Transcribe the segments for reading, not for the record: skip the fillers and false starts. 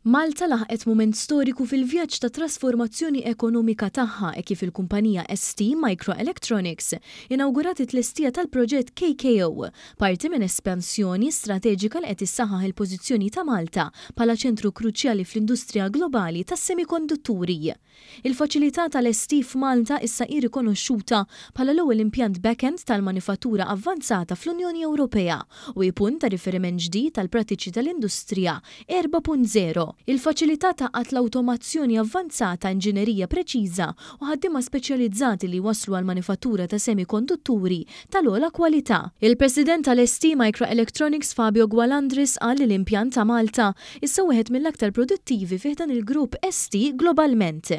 Malta laħqet mument storiku fil-vjaġġ ta' trasformazzjoni ekonomika tagħha hekk kif il-kumpanija ST Microelectronics inawgurat it-tlestija tal-proġett KKO, parti minn espansjoni strateġika li qed issaħħaħ il-pożizzjoni ta' Malta bħala ċentru kruċjali fl-industrija globali tas-semikondutturi. Il-faċilità tal-ST f'Malta issa hi rikonoxxuta bħala l-ewwel impjant back-end tal-manifattura avvanzata fl-Unjoni Ewropea u hi punt ta' riferiment ġdid għall-prattiċi tal-Industrija 4.0. Il-faċilità tgħaqqad l-awtomazzjoni avvanzata, inġinerija preċiża u ħaddiema speċjalizzati li jwasslu għall-manifattura ta' semikondutturi tal-ogħla kwalità. Il-President tal-ST Microelectronics Fabio Gualandris qal li l-impjant ta' Malta issa wieħed mill-aktar produttivi fi ħdan il-grupp ST globalment.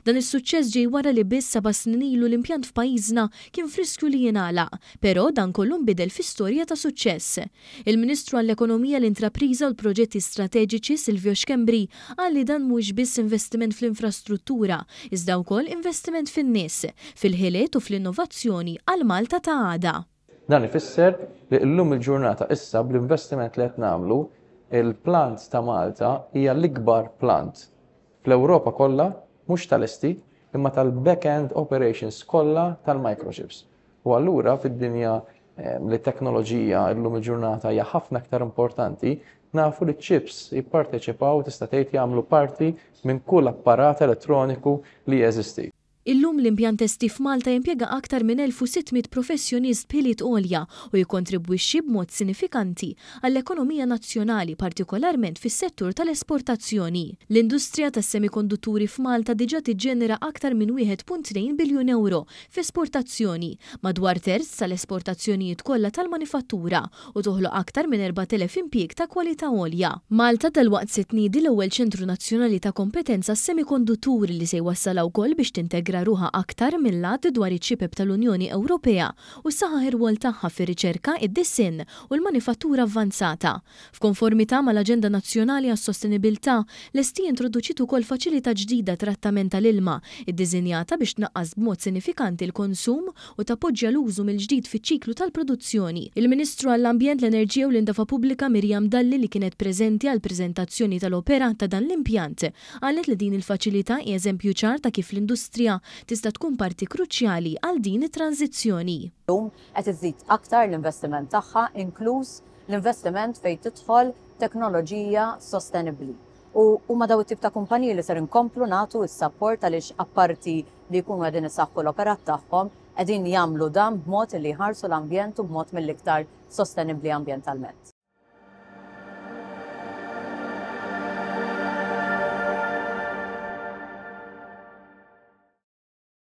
Dan is-suċċess ġej wara li biss seba' snin ilu l-impjant f'pajjiżna kien f'riskju li jingħalaq, però dan kollu nbidel fi storja ta' suċċess. Il-Ministru għall-Ekonomija, l-Intrapriża u l-Proġetti Strateġiċi Silvio Schembri qal li dan mhuwiex biss investiment fl-infrastruttura, iżda wkoll investiment fin-nies, fil-ħiliet u fl-innovazzjoni għal Malta ta' għada. Dan ifisser li llum il-ġurnata issa bl-investiment li qed nagħmlu, il-plant ta' Malta hija l-ikbar plant fl-Ewropa kollha, mhux tal-ST, imma tal-back-end operations kollha tal-microchips. U allura fid-dinja li t-teknoloġija llum il-ġurnata hija ħafna aktar importanti, nafu li ċ-chips jipparteċipaw, tista' tgħid jagħmlu parti minn kull apparat elettroniku li jeżisti. Illum l-impjant ST f'Malta jimpjega aktar minn 1,600 professjonist b'ħiliet għolja u jikkontribwixxi b'mod sinifikanti għall-ekonomija nazzjonali, partikolarment fis-settur tal-esportazzjoni. L-industrija tas-semikondutturi f'Malta diġà tiġġenera aktar minn 1.2 biljun ewro f'esportazzjoni, madwar terz tal-esportazzjonijiet kollha tal-manifattura, u toħloq aktar minn 4,000 impjieg ta' kwalità għolja. Malta dalwaqt se tniedi l-ewwel Ċentru Nazzjonali ta' Kompetenza għas-Semikondutturi li se jwassalha wkoll biex tintegra ruħha aktar mill-Att dwar iċ-Ċipep tal-Unjoni Ewropea u ssaħħaħ ir-rwol tagħha fir-riċerka, id-disinn u l-manifattura avvanzata. F'konformità mal-Aġenda Nazzjonali għas-Sostenibilità, l-ST introduċiet ukoll faċilità ġdida trattament tal-ilma, iddisinjata biex tnaqqas b'mod sinifikanti l-konsum u tappoġġja l-użu mill-ġdid fiċ-ċiklu tal-produzzjoni. Il-Ministru għall-Ambjent, l-Enerġija u l-Indafa Pubblika Miriam Dalli li kienet preżenti għall-preżentazzjoni tal-operat ta' dan l-impjant, qalet li din il-faċilità hi eżempju ċar ta' kif l-industrija tista' tkun parti kruċjali għal din it-tranżizzjoni. Illum qed iżżid aktar l-investiment tagħha, inkluż l-investiment fejn tidħol teknoloġija sostenibbli. U huma dawn it-tip ta' kumpaniji li ser inkomplu nagħtu s-sapport għaliex apparti li jkunu qegħdin isaħħu l-operat tagħhom, qegħdin jagħmlu dan b'mod li jħarsu l-ambjent u b'mod mill-iktar sostenibbli ambjentalment.